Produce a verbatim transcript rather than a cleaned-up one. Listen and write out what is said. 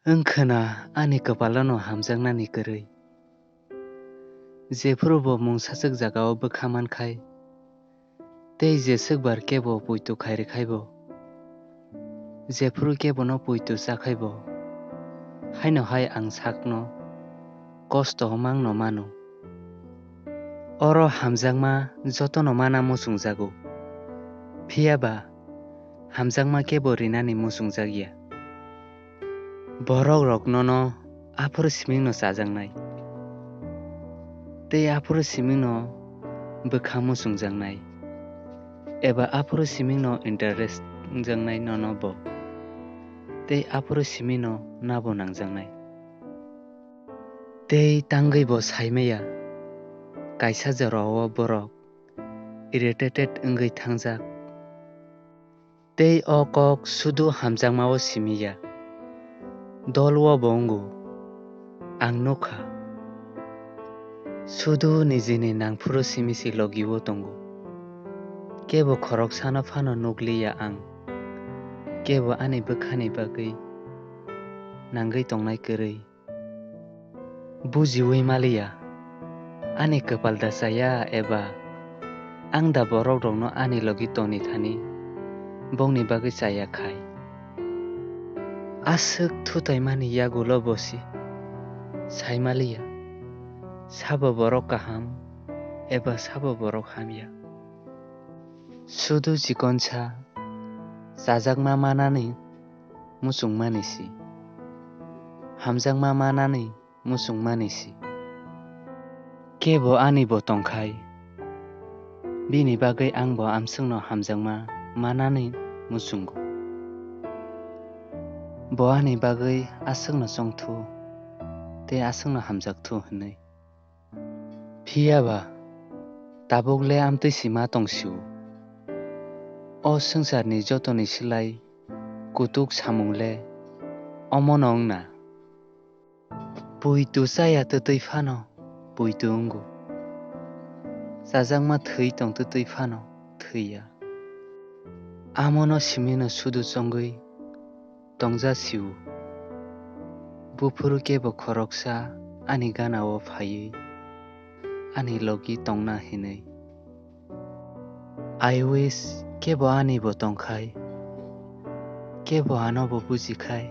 Wng khwna ani kwpalono hamjaknani kwrwi. Jephuru bo mungsaswk jagao bwkha mankhai, tei jeswkbar kebo poito khairikhaibo, jephuru kebono poito chakhaibo, haino hai ang sakno kosto mangno mano. Oro hamjakma jotono mana muchungjago, phiya ba hamjakma kebo rinani muchungjak ya. Borok rok nono aphuru simingno chajaknai, tei aphuru simingno bwkha muchungjaknai, eba aphuru simingno interest wngjaknai nono bo, tei aphuru simingno nabo nangjaknai. Tei tangwi bo saimaya, kaisa jorao borok irritated wngwi thangjak. Tei o kok sudu hamjakmao simi ya, dol-o bo wngo, ang nuk kha. Sudu nijini nangphuru simi se logi-o tongo. Kebo khoroksano phano nuk li ya ang, kebo ani bwkhani bagwi nangwi tongnai kwrwi. Bujiwi maliya, ani kwpal da chaya eba ang da borok rokno ani logi toni thani bongni bagwi chaya khai. Aswk thutaimani yagulo bo se sai maliya, sabo borok kaham eba sabo borok hamya. Sudu chikonsa chajakma manani muchungmani se, hamjakma manani muchungmani se. Kebo ani bo tongkhai, bini bagwi ang bo amswkno hamjakma manani muchungo. Bo ani bagwi aswkno chongthu tei aswkno hamjakthu hwnwi. Phiya ba tabuk le amtwi sima tong sio. O swngcharni jotoni slai kutuk samung le omono wngna. Puitu chaya twtwi phano puitu wngo. Chajakma thwi tong twtwi phano thwiya. Amono simino sudu chongwi tongja sio. Buphuru kebo khoroksa ani ganao phaiwi ani logi tongna hinwi. I wish kebo ani bo tongkhai, kebo ano bo bujikhai,